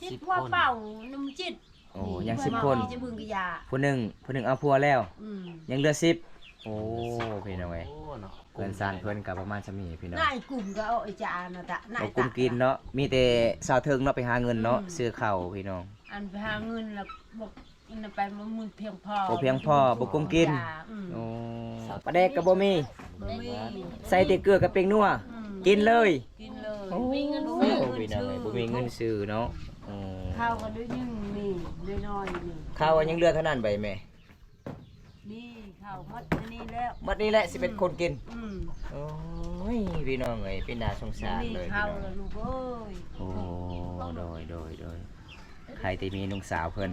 ສິບ ສິບຄົນ ພວກເປົ່ານຳຈິດ. ໂອ້ ຍັງສິບຄົນ ຜູ້ໜຶ່ງ ຜູ້ໜຶ່ງເອົາຜົວແລ້ວ. ອືມ ຍັງເຫຼືອສິບ. ໂອ້ ພີ່ນ້ອງເອີຍ ໂອ້ເນາະ ເພື່ອນຊານເພິ່ນກໍປະມານສ່ຳນີ້ ພີ່ນ້ອງ. ນາຍກຸ່ມກໍເອົາໄອ້ຈານະຕະ ນາຍ ບໍ່ກຸມກິນເນາະ. ມີແຕ່ສາວເທິງເນາະໄປຫາເງິນເນາະ. ອືມ ຊື້ເຂົ້າ ພີ່ນ້ອງ ອັນໄປຫາເງິນແລ້ວບໍ່ ອັນນັ້ນໄປບໍ່ໝື່ນພຽງພໍ ບໍ່ພຽງພໍ ບໍ່ກຸມກິນ. ອືມ ໂອ້ ປາແດກກໍບໍ່ມີ ບໍ່ມີ ໃສ່ແຕ່ເກືອກັບແປ້ງນົວ. ອືມ ກິນເລີຍ ກິນເລີຍ. ໂອ້ ບໍ່ມີເງິນຊື້ ພີ່ນ້ອງເອີຍ ບໍ່ມີເງິນຊື້ເນາະ. ໂອ້ ເຂົ້າກໍໄດ້ໜຶ່ງນີ້ ນ້ອຍໆນີ້ ເຂົ້າກໍຍັງເຫຼືອເທົ່ານັ້ນໄປແມ່. ນີ້ເຂົ້າໝົດອັນນີ້ແລ້ວ ໝົດນີ້ແຫຼະ ສິບເອັດ ອືມ ຄົນກິນ. ອືມ ໂອ້ຍ ພີ່ນ້ອງເອີຍ ເປັນໜ້າສົງສານເລີຍ ພີ່ນ້ອງ. ໂອ້ ໂດຍ ໂດຍ ໂດຍ ໃຜທີ່ມີນ້ອງສາວເພິ່ນ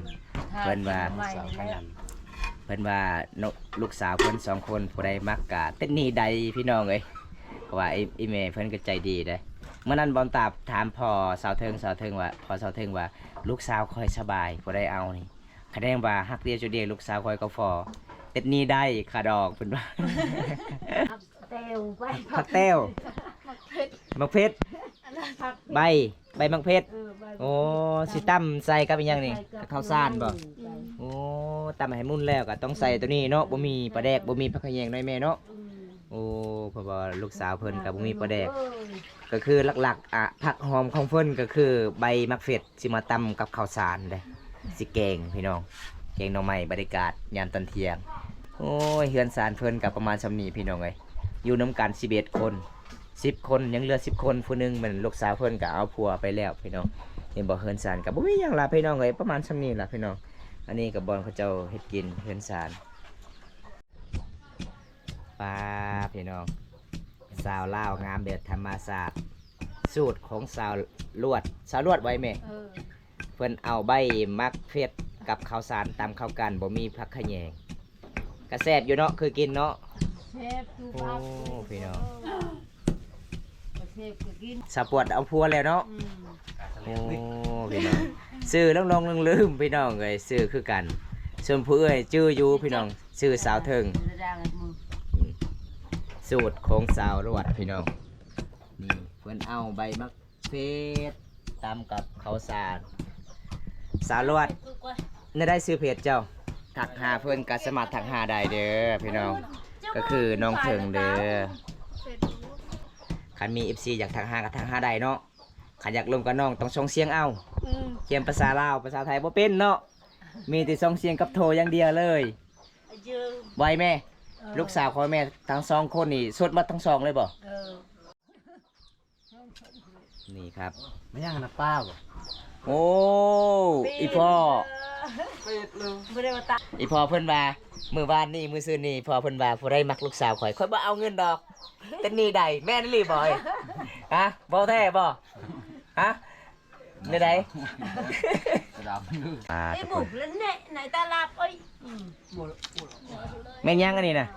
ເພິ່ນວ່າ ເພິ່ນວ່າລູກສາວເພິ່ນສອງຄົນ ຜູ້ໃດມັກກະຕິດໜີ້ໄດ້ ພີ່ນ້ອງເອີຍ. ເພາະວ່າອີ່ແມ່ເພິ່ນກໍໃຈດີເດ້. ມື້ນັ້ນບອນຕາຖາມພໍ່ສາວເທິງ ສາວເທິງວ່າ ພໍ່ສາວເທິງວ່າ ລູກສາວຂ້ອຍສະບາຍ ຜູ້ໃດເອົານີ້? ຄະແນນວ່າຮັກດຽວໃຈດຽວ ລູກສາວຂ້ອຍກໍພໍ ຕິດໜີ້ໄດ້ຄ່າດອກ ເພິ່ນວ່າ. ແຕ້ວໄປ ຜັກແຕ້ວ ໝາກເຜັດ ໝາກເຜັດ ອັນນັ້ນຜັກ ໃບ ໃບໝາກເຜັດ. ເອີ ໃບ ໂອ້ ຊິຕຳໃສ່ກັບອີ່ຫຍັງນີ້? ໃສ່ກັບ ກັບເຂົ້າສານບໍ່? ອືມ ໂອ້ ຕຳໃຫ້ມຸ່ນແລ້ວກໍຕ້ອງໃສ່ໂຕນີ້ເນາະ. ບໍ່ມີປາແດກ ບໍ່ມີຜັກຂະແຍງເນາະແມ່ເນາະ. ອືມ ໂອ້ ເພາະວ່າລູກສາວເພິ່ນກໍບໍ່ມີປາແດກ ເອີ ກໍຄືຫຼັກໆ ອະ ຜັກຫອມຂອງເພິ່ນກໍຄືໃບໝາກເຜັດ ຊິມາຕຳກັບເຂົ້າສານເດ້ ຊິແກງພີ່ນ້ອງ ແກງໜໍ່ໄມ້ ບັນຍາກາດຍາມຕອນທ່ຽງ. ໂອ້ຍ ເຮືອນຊານເພິ່ນກໍປະມານສ່ຳນີ້ພີ່ນ້ອງເອີຍ ຢູ່ນຳກັນສິບເອັດຄົນ ສິບຄົນ ຍັງເຫຼືອສິບຄົນ ຜູ້ໜຶ່ງແມ່ນລູກສາວເພິ່ນກໍເອົາຜົວໄປແລ້ວພີ່ນ້ອງ. ເຫັນບໍ່ ເຮືອນຊານກໍບໍ່ມີຫຍັງຫຼາຍພີ່ນ້ອງເອີຍ ປະມານສ່ຳນີ້ລະພີ່ນ້ອງ. ອັນນີ້ກໍບ່ອນເຂົາເຈົ້າເຮັດກິນ ເຮືອນຊານ. ປາ ພີ່ນ້ອງ ສາວລາວງາມແບບທຳມະຊາດ ສູດຂອງສາວລວດ ສາວລວດໄວ້ແມ່. ເອີ ເພິ່ນເອົາໃບໝາກເຜັດກັບເຂົ້າສານຕຳເຂົ້າກັນ ບໍ່ມີຜັກຂະແຍງ ກະແຊບຢູ່ເນາະ ເຄີຍກິນເນາະ. ແຊບຄື ໂອ້ ຄັກ ພີ່ນ້ອງ ເອີ ກະແຊບຄືກິນ. ສາວປວດເອົາຜົວແລ້ວເນາະ. ອືມ ໂອ້ ພີ່ນ້ອງ ຊື່ຫຼອງໆລືມໆ ພີ່ນ້ອງເອີຍ ຊື່ຄືກັນ. ສ່ວນຜູ້ເອື້ອຍຈື່ຢູ່ພີ່ນ້ອງ ຊື່ສາວເທິງ. ອືມ ສູດຂອງສາວລວດພີ່ນ້ອງ. ນີ້ເພິ່ນເອົາໃບໝາກເຜັດຕຳກັບເຂົ້າສານ. ສາວລວດ ແນວໃດຊື່ເພຈເຈົ້າ? ທັກຫາເພິ່ນກໍສາມາດທັກຫາໄດ້ເດີພີ່ນ້ອງ ກໍຄືນ້ອງເທິງເດີ. ຄັນມີເອັຟຊີຢາກທັກຫາກໍທັກຫາໄດ້ເນາະ. ຄັນຢາກລົມກັບນ້ອງຕ້ອງສົ່ງສຽງເອົາ. ອືມ ຂຽນພາສາລາວ ພາສາໄທບໍ່ເປັນເນາະ ມີແຕ່ສົ່ງສຽງກັບໂທຢ່າງດຽວເລີຍ. ໄວແມ່. ເອີ ລູກສາວຂອງແມ່ທັງສອງຄົນນີ້ໂສດໝົດທັງສອງເລີຍບໍ່? ເອີ ນີ້ຄັບ ແມ່ນຫຍັງນະ ປາບໍ່? ໂອ້ ອີ່ພໍ່ ເອີ ບໍ່ໄດ້ວ່າຕາ ອີ່ພໍ່ເພິ່ນວ່າ ມື້ວານນີ້ ມື້ຊືນນີ້ ພໍ່ເພິ່ນວ່າ ຜູ້ໃດມັກລູກສາວຂ້ອຍ ຂ້ອຍບໍ່ເອົາເງິນດອກ ເປັນໜີ້ໄດ້ ແມ່ນອີ່ຫຼີບໍ່? ຮະ ເວົ້າແທ້ບໍ່? ຮະ ແນວໃດ? ອ່າ ໄອ້ບຸກລະແນະໃນຕະຫຼາດ ໂອ້ຍ ອືມ ແມ່ນຫຍັງອັນນີ້ນະ?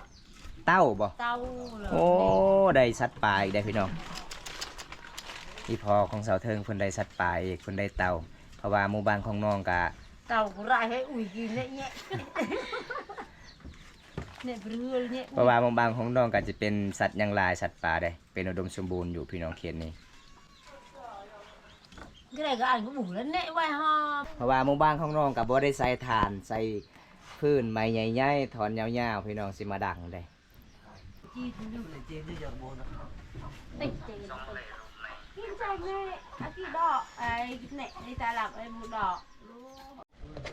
ເຕົ້າບໍ່? ເຕົ້າ. ໂອ້ ໄດ້ສັດປ່າອີກໄດ໋ພີ່ນ້ອງ. ອີ່ພໍ່ຂອງສາວເທິງເພິ່ນໄດ້ສັດປ່າອີກ ເພິ່ນໄດ້ເຕົ້າ ເພາະວ່າໝູ່ບ້ານຂອງນ້ອງກະ ເຕົ້າກໍໄດ້ໃຫ້ອຸ້ຍກິນແນະແຍະ ແນະເຮືອແຍະ ເພາະວ່າໝູ່ບ້ານຂອງນ້ອງກະຈະເປັນສັດຫຍັງຫຼາຍ ສັດປ່າເດ້ ເປັນອຸດົມສົມບູນຢູ່ພີ່ນ້ອງເຂດນີ້. ກໍໄດ້ກໍອັນກໍໝູ່ລະແນະໄວ້ຫອມ ເພາະວ່າໝູ່ບ້ານຂອງນ້ອງກໍບໍ່ໄດ້ໃສ່ຖ່ານ ໃສ່ຟືນໄມ້ໃຫຍ່ໆ ທ່ອນຍາວໆ ພີ່ນ້ອງ ຊິມາດັງເດ້.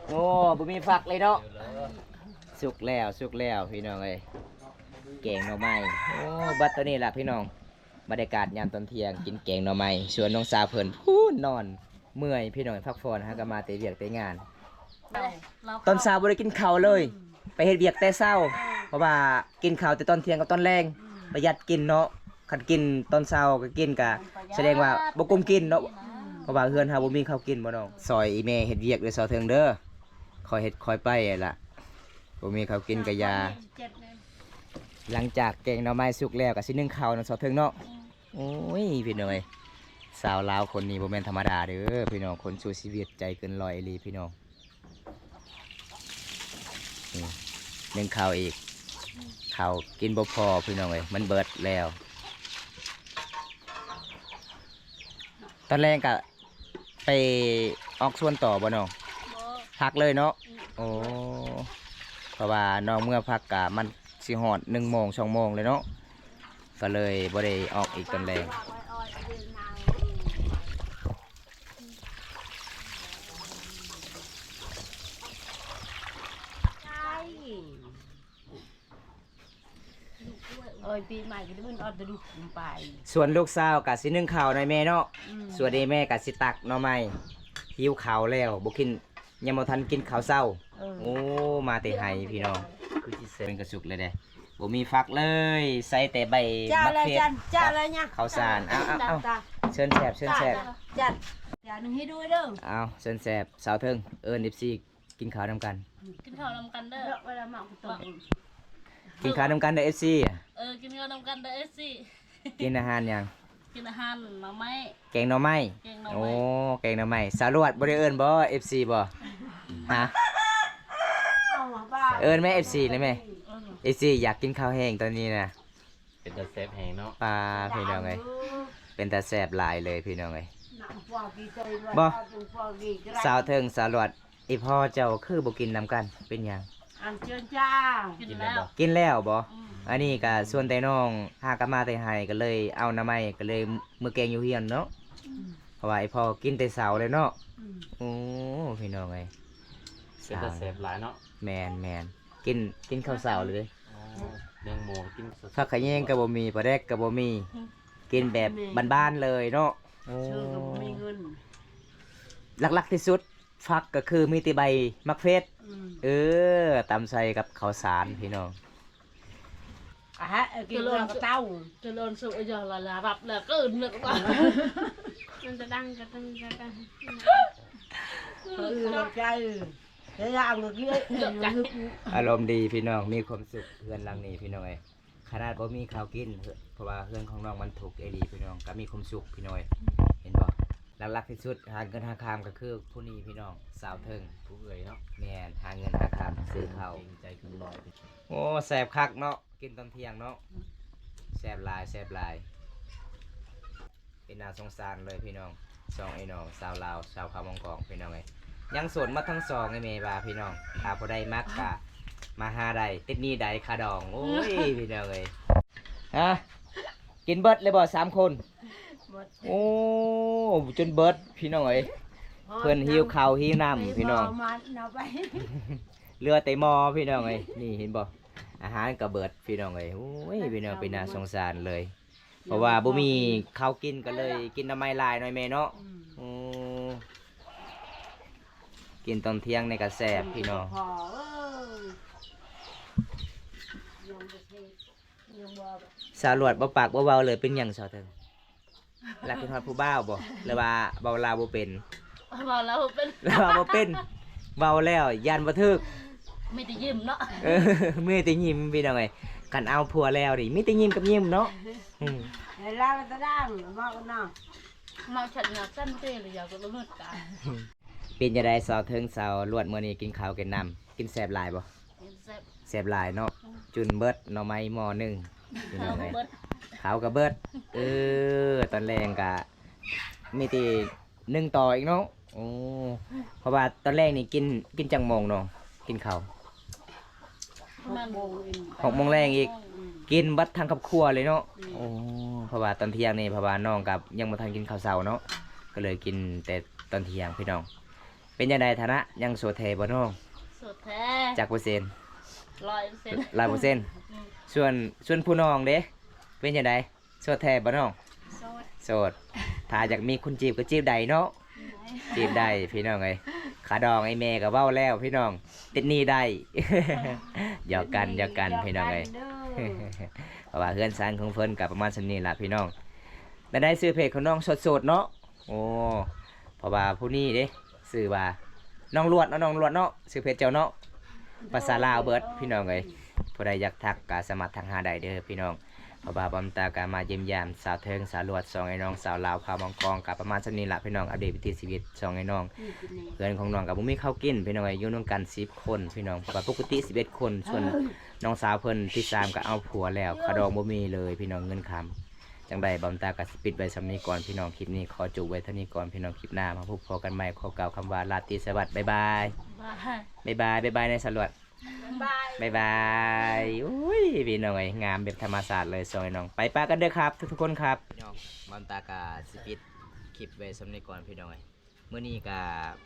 ໂອ້ ບໍ່ມີຝັກເລີຍເນາະ. ສຸກແລ້ວ ສຸກແລ້ວ ພີ່ນ້ອງເອີຍ ແກງໜໍ່ໄມ້. ໂອ້ ບັດໂຕນີ້ລະ ພີ່ນ້ອງ. ບັນຍາກາດຍາມຕອນທ່ຽງ ກິນແກງໜໍ່ໄມ້ ສ່ວນນ້ອງສາວເພິ່ນພຸ້ນນອນເມື່ອຍພີ່ນ້ອງ ພັກຜ່ອນ ຫາກໍມາແຕ່ວຽກແຕ່ງານ. ຕອນເຊົ້າບໍ່ໄດ້ກິນເຂົ້າເລີຍ ໄປເຮັດວຽກແຕ່ເຊົ້າ ເພາະວ່າກິນເຂົ້າແຕ່ຕອນທ່ຽງກັບຕອນແລງ ປະຢັດກິນເນາະ. ຄັນກິນຕອນເຊົ້າກໍກິນ ກະສະແດງວ່າບໍ່ກຸມກິນເນາະ ເພາະວ່າເຮືອນເຮົາບໍ່ມີເຂົ້າກິນບໍ່ນ້ອງ. ຊ່ອຍອີ່ແມ່ເຮັດວຽກເດີສາວເທິງເດີ ຄ່ອຍເຮັດຄ່ອຍໄປຫັ້ນລະ ບໍ່ມີເຂົ້າກິນກະຢ່າ. ຫຼັງຈາກແກງໜໍ່ໄມ້ສຸກແລ້ວ ກະຊິໜຶ້ງເຂົ້າເນາະສາວເທິງເນາະ. ໂອ້ຍ ພີ່ນ້ອງເອີຍ ສາວລາວຄົນນີ້ບໍ່ແມ່ນທຳມະດາເດີພີ່ນ້ອງ ຄົນສູ້ຊີວິດໃຈເກີນຮ້ອຍອີ່ຫຼີພີ່ນ້ອງ. ນີ້ ໜຶ້ງເຂົ້າອີກ ເຂົ້າກິນບໍ່ພໍພີ່ນ້ອງເອີຍ ມັນເບິດແລ້ວ. ຕອນແລງກະໄປອອກສວນຕໍ່ບໍ່ນ້ອງ? ບໍ່ ພັກເລີຍເນາະ. ອືມ ໂອ້ ເພາະວ່ານ້ອງເມືອພັກກະມັນຊິຮອດໜຶ່ງໂມງ ສອງໂມງເລີຍເນາະ ກໍເລີຍບໍ່ໄດ້ອອກອີກຕອນແລງ. ເອີຍ ປີໃໝ່ກໍໄດ້ເງິນອອດຕະລຸກໄປ. ສ່ວນລູກສາວກໍຊິໜຶ້ງເຂົ້າໃນແມ່ເນາະ. ອືມ ສ່ວນນີ້ແມ່ກໍຊິຕັກໜໍ່ໄມ້ ຫິວເຂົ້າແລ້ວ ບໍ່ກິນ ຍັງບໍ່ທັນກິນເຂົ້າເຊົ້າ. ເອີ ໂອ້ ມາແຕ່ໄຮ່ພີ່ນ້ອງ ຄືຊິເສັດ ເປັນກະສຸກເລີຍເດ້ ບໍ່ມີຝັກເລີຍ ໃສ່ແຕ່ໃບໝາກເຜັດ ເຂົ້າສານ. ເອົາໆໆ ເຊີນແຊບ ເຊີນແຊບ ຈັດ ຢ່າໜຶ່ງໃຫ້ດ້ວຍເດີ. ເອົາ ເຊີນແຊບ ສາວເທິງ ເອີ້ນເອັຟຊີ ກິນເຂົ້ານຳກັນ ກິນເຂົ້ານຳກັນເດີ. ກິນເຂົ້ານຳກັນເດີເອັຟຊີ. ເອີ ກິນເຂົ້ານຳກັນເດີເອັຟຊີ. ກິນອາຫານຫຍັງ? ກິນອາຫານໜໍ່ໄມ້ ແກງໜໍ່ໄມ້. ແກງໜໍ່ໄມ້ ໂອ້ ແກງໜໍ່ໄມ້. ສາວຫຼວດບໍ່ໄດ້ເອີ້ນບໍ່ ເອັຟຊີບໍ່? ຮະ ເອີ້ນແມ່ເອັຟຊີໄດ້ແມ່. ເອີ ເອັຟຊີຢາກກິນເຂົ້າແຮງຕອນນີ້ນະ. ເປັນຕາແຊບແຮງເນາະ ປາ ພີ່ນ້ອງເອີຍ ເປັນຕາແຊບຫຼາຍເລີຍພີ່ນ້ອງເອີຍ. ບໍ່ ສາວເທິງ ສາວຫຼວດ ອີ່ພໍ່ເຈົ້າຄືບໍ່ກິນນຳກັນ ເປັນຫຍັງ? ອັນເຈີນຈ້າ ກິນແລ້ວ ກິນແລ້ວບໍ່? ອືມ ອັນນີ້ກະຊວນແຕ່ນ້ອງ ຫາກັນມາແຕ່ໄຮ່ ກໍເລີຍເອົາໜໍ່ໄມ້ ກໍເລີຍມື້ແກງຢູ່ເຮືອນເນາະ. ອືມ ເພາະວ່າອີ່ພໍ່ກິນແຕ່ເຊົ້າແລ້ວເນາະ. ອືມ ໂອ້ ພີ່ນ້ອງເອີຍ ເປັນຕາແຊບຫຼາຍເນາະ. ແມ່ນໆ ກິນ ກິນເຂົ້າເຊົ້າເລີຍເດ້. ອໍ ແມງໝໍກິນ ຜັກຂະແຍງກໍບໍ່ມີ ປາແດກກໍບໍ່ມີ ອືມ ກິນແບບບ້ານໆເລີຍເນາະ. ໂອ້ ເຊີກໍບໍ່ມີເງິນ ຫຼັກໆທີ່ສຸດ ຜັກກໍຄືມີແຕ່ໃບໝາກເຜັດ. ອືມ ເອີ ຕຳໃສ່ກັບເຂົ້າສານພີ່ນ້ອງ. ອາຮະ ກິນເຂົ້າກັບເຕົ້າ ຈະເລີນສຸກ ອາຍາລາລາ ຮັບແລ້ວ ເກີນແລ້ວກໍ ມັນຈະດັງ ກະຕັງ ກະຕັງ ເອີ ໃຈ ອາລົມດີພີ່ນ້ອງ ມີຄວາມສຸກເຮືອນຫຼັງນີ້ພີ່ນ້ອງເອີຍ. ຂະໜາດບໍ່ມີເຂົ້າກິນ ເພາະວ່າເຮືອນຂອງນ້ອງມັນທຸກອີ່ຫຼີພີ່ນ້ອງ ກໍມີຄວາມສຸກພີ່ນ້ອງເອີຍ. ເຫັນບໍ່ ຫຼັກໆທີ່ສຸດຫາເງິນຫາຄຳກໍຄືຜູ້ນີ້ພີ່ນ້ອງ ສາວເທິງ ຜູ້ເອື້ອຍເນາະ. ແມ່ນ ຫາເງິນຫາຄຳຊື້ເຂົ້າ ເກັ່ງໃຈເກີນຮ້ອຍ. ໂອ້ ແຊບຄັກເນາະ ກິນຕອນທ່ຽງເນາະ. ແຊບຫຼາຍ ແຊບຫຼາຍ. ເປັນໜ້າສົງສານເລີຍພີ່ນ້ອງ ສອງໄອ້ນ້ອງ ຊາວລາວ ຊາວເຜົ່າມອງກອງ ພີ່ນ້ອງເອີຍ. ຍັງໂສດໝົດທັງສອງ ໄອ້ແມ່ວ່າພີ່ນ້ອງ ຖ້າຜູ້ໃດມັກກະມາຫາໄດ້ ຕິດໜີ້ໄດ້ຄ່າດອງ. ໂອ້ຍ ພີ່ນ້ອງເອີຍ ຮະ ກິນເບິດເລີຍບໍ່ສາມຄົນ? ເບິດ ໂອ້ ຈົນເບິດພີ່ນ້ອງເອີຍ. ເພິ່ນຫິວເຂົ້າຫິວນ້ຳພີ່ນ້ອງ ເຫຼືອແຕ່ໝໍ້ພີ່ນ້ອງເອີຍ. ນີ້ເຫັນບໍ່ ອາຫານກໍເບິດພີ່ນ້ອງເອີຍ. ໂອ້ຍ ພີ່ນ້ອງ ເປັນໜ້າສົງສານເລີຍ. ເພາະວ່າບໍ່ມີເຂົ້າກິນ ກໍເລີຍກິນໜໍ່ໄມ້ຫຼາຍໜ້ອຍແມ່ເນາະ. ອືມ ໂອ້ ກິນຕອນທ່ຽງນີ້ກໍແຊບພີ່ນ້ອງ. ສາວຫຼວດບໍ່ປາກບໍ່ເວົ້າເລີຍ ເປັນຫຍັງສາວເທິງ? ລັກຄິດຮອດຜູ້ບ່າວບໍ່ ຫຼືວ່າເວົ້າລາວບໍ່ເປັນ? ເວົ້າລາວບໍ່ເປັນ ລາວບໍ່ເປັນ ເວົ້າແລ້ວຢ້ານບໍ່ຖືກ ມີແຕ່ຍິ້ມເນາະ. ເອີ ມີແຕ່ຍິ້ມພີ່ນ້ອງເອີຍ. ຄັນເອົາຜົວແລ້ວນີ້ມີແຕ່ຍິ້ມກັບຍິ້ມເນາະ. ອືມ ລາວຕະດາງເວົ້າເນາະ ເມົາຊັດໜ້າຊັ້ນເຕ ລະຢາກກໍລະເມີດການ. ເປັນຈັ່ງໃດສາວເທິງ ສາວຫຼວດ ມື້ນີ້ກິນເຂົ້າກິນນ້ຳ ກິນແຊບຫຼາຍບໍ່? ແຊບ ແຊບຫຼາຍເນາະ. ອືມ ຈຸນເບິດໜໍ່ໄມ້ໝໍ້ໜຶ່ງ ພີ່ນ້ອງເອີຍ. ເຂົ້າກໍເບິດ ເອີ ຕອນແລງກະມີແຕ່ໜຶ່ງຕໍ່ອີກເນາະ. ໂອ້ ເພາະວ່າຕອນແລງນີ້ກິນ ກິນຈັກໂມງນ້ອງ ກິນເຂົ້າ? ປະມານຫົກໂມງແລງອີກ. ອືມ ກິນເບິດທັງຄອບຄົວເລີຍເນາະ. ອືມ ໂອ້ ເພາະວ່າຕອນທ່ຽງນີ້ ເພາະວ່ານ້ອງກໍຍັງບໍ່ທັນກິນເຂົ້າເຊົ້າເນາະ ກໍເລີຍກິນແຕ່ຕອນທ່ຽງພີ່ນ້ອງ. ເປັນຈັ່ງໃດຖານະ ຍັງໂສດແທ້ບໍ່ນ້ອງ? ໂສດແທ້. ຈັກເປີເຊັນ? ຮ້ອຍເປີເຊັນ ຮ້ອຍເປີເຊັນ. ອືມ ສ່ວນ ສ່ວນຜູ້ນ້ອງເດ ເປັນຈັ່ງໃດ? ໂສດແທ້ບໍ່ນ້ອງ? ໂສດ ໂສດ. ຖ້າຢາກມີຄົນຈີບກໍຈີບໄດ້ເນາະ. ຈີບໄດ້ພີ່ນ້ອງເອີຍ. ຄ່າດອງໄອ້ແມ່ກໍເວົ້າແລ້ວພີ່ນ້ອງ, ຕິດໜີ້ໄດ້. ຫຍອກກັນ ຫຍອກກັນພີ່ນ້ອງເອີຍ. ເພາະວ່າເຮືອນຊານຂອງເພິ່ນກໍປະມານສ່ຳນີ້ລະພີ່ນ້ອງ. ແນວໃດ ຊື່ເພຈຂອງນ້ອງໂສດໆເນາະ? ໂອ້ ເພາະວ່າຜູ້ນີ້ເດ້ ຊື່ວ່ານ້ອງຫຼວດເນາະ, ນ້ອງຫຼວດເນາະ ຊື່ເພຈເຈົ້າເນາະ. ພາສາລາວເບິດພີ່ນ້ອງເອີຍ. ຜູ້ໃດຢາກທັກກໍສາມາດທັກຫາໄດ້ເດີພີ່ນ້ອງ. ເພາະວ່າບ່າວຕາກໍມາຢ້ຽມຢາມສາວເທິງ ສາວຫຼວດ ສອງໄອ້ນ້ອງ ສາວລາວ ພາວມອງກອງ ກໍປະມານສ່ຳນີ້ລະພີ່ນ້ອງ. ອັບເດດວິຖີຊີວິດສອງໄອ້ນ້ອງ. ເຮືອນຂອງນ້ອງກໍບໍ່ມີເຂົ້າກິນພີ່ນ້ອງເອີຍ, ຢູ່ນຳກັນສິບຄົນພີ່ນ້ອງ. ເພາະວ່າປົກກະຕິສິບເອັດຄົນ, ສ່ວນນ້ອງສາວເພິ່ນທີສາມກໍເອົາຜົວແລ້ວ. ຄ່າດອງບໍ່ມີເລີຍພີ່ນ້ອງ, ເງິນຄຳ. ຈັ່ງໃດບ່າວຕາກໍຊິປິດໄວ້ສ່ຳນີ້ກ່ອນພີ່ນ້ອງ. ຄລິບນີ້ຂໍຈົບໄວ້ເທົ່ານີ້ກ່ອນພີ່ນ້ອງ. ຄລິບໜ້າມາພົບພໍ້ກັນໃໝ່. ຂໍກ່າວຄຳວ່າລາຕີສະຫວັດ. ບາຍບາຍ. ບາຍບາຍ. ບາຍບາຍ ບາຍບາຍ ນາຍສາຫຼວດ. ບາຍບາຍ. ໂອ້ຍ ພີ່ນ້ອງເອີຍ, ງາມແບບທຳມະຊາດເລີຍສອງໄອ້ນ້ອງ. ໄປ ປະກັນເດີຄັບ ທຸກໆຄົນຄັບ. ພີ່ນ້ອງ ບ່າວຕາກໍຊິປິດຄລິບໄວ້ສ່ຳນີ້ກ່ອນພີ່ນ້ອງເອີຍ. ມື້ນີ້ກໍ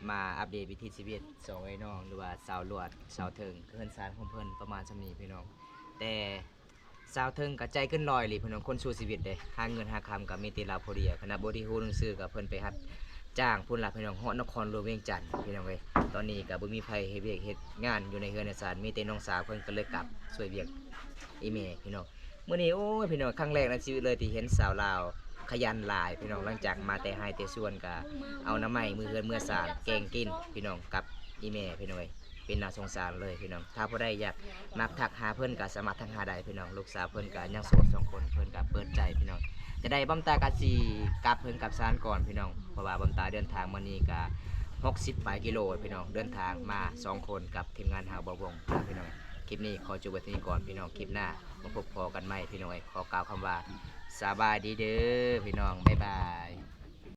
ມາອັບເດດວິຖີຊີວິດສອງໄອ້ນ້ອງ ຫຼືວ່າສາວຫຼວດ ສາວເທິງ, ເຮືອນຊານຂອງເພິ່ນປະມານສ່ຳນີ້ພີ່ນ້ອງ. ແຕ່ ສາວເທິງກໍໃຈເກີນຮ້ອຍອີ່ຫຼີພີ່ນ້ອງ, ຄົນສູ້ຊີວິດເດ້. ຫາເງິນຫາຄຳກໍມີແຕ່ລາວຜູ້ດຽວ. ຂະໜາດບໍ່ໄດ້ຮູ້ໜັງສືກໍເພິ່ນໄປຮັບຈ້າງພຸ້ນລະພີ່ນ້ອງ, ຮອດນະຄອນຫຼວງວຽງຈັນພີ່ນ້ອງເອີຍ. ຕອນນີ້ກໍບໍ່ມີໃຜເຮັດວຽກເຮັດງານຢູ່ໃນເຮືອນໃນຊານ, ມີແຕ່ນ້ອງສາວເພິ່ນກໍເລີຍກັບຊ່ວຍວຽກອີ່ແມ່ພີ່ນ້ອງ. ມື້ນີ້ ໂອ້ຍ ພີ່ນ້ອງ, ຄັ້ງແລກໃນຊີວິດເລີຍທີ່ເຫັນສາວລາວຂະຫຍັນຫຼາຍພີ່ນ້ອງ. ຫຼັງຈາກມາແຕ່ໄຮ່ແຕ່ສວນກໍເອົາໜໍ່ໄມ້ເມືອເຮືອນເມືອຊານແກງກິນພີ່ນ້ອງ ກັບອີ່ແມ່ພີ່ນ້ອງເອີຍ. ເປັນໜ້າສົງສານເລີຍພີ່ນ້ອງ. ຖ້າຜູ້ໃດຢາກ ມັກທັກຫາເພິ່ນກໍສາມາດທັກຫາໄດ້ພີ່ນ້ອງ. ລູກສາວເພິ່ນກໍຍັງໂສດສອງຄົນ, ເພິ່ນກໍເປີດໃຈພີ່ນ້ອງ. ຈັ່ງໃດບ່າວຕາກໍຊິກັບເຮືອນກັບຊານກ່ອນພີ່ນ້ອງ, ເພາະວ່າບ່າວຕາເດີນທາງມື້ນີ້ກໍຫົກສິບປາຍກິໂລພີ່ນ້ອງ. ເດີນທາງມາສອງຄົນກັບທີມງານເຮົາ ບ່າວວົງພາພີ່ນ້ອງ. ຄລິບນີ້ຂໍຈົບໄວ້ເທົ່ານີ້ກ່ອນພີ່ນ້ອງ. ຄລິບໜ້າມາພົບພໍ້ກັນໃໝ່ພີ່ນ້ອງເອີຍ. ຂໍກ່າວຄຳວ່າສະບາຍດີເດີພີ່ນ້ອງ. ບາຍບາຍ.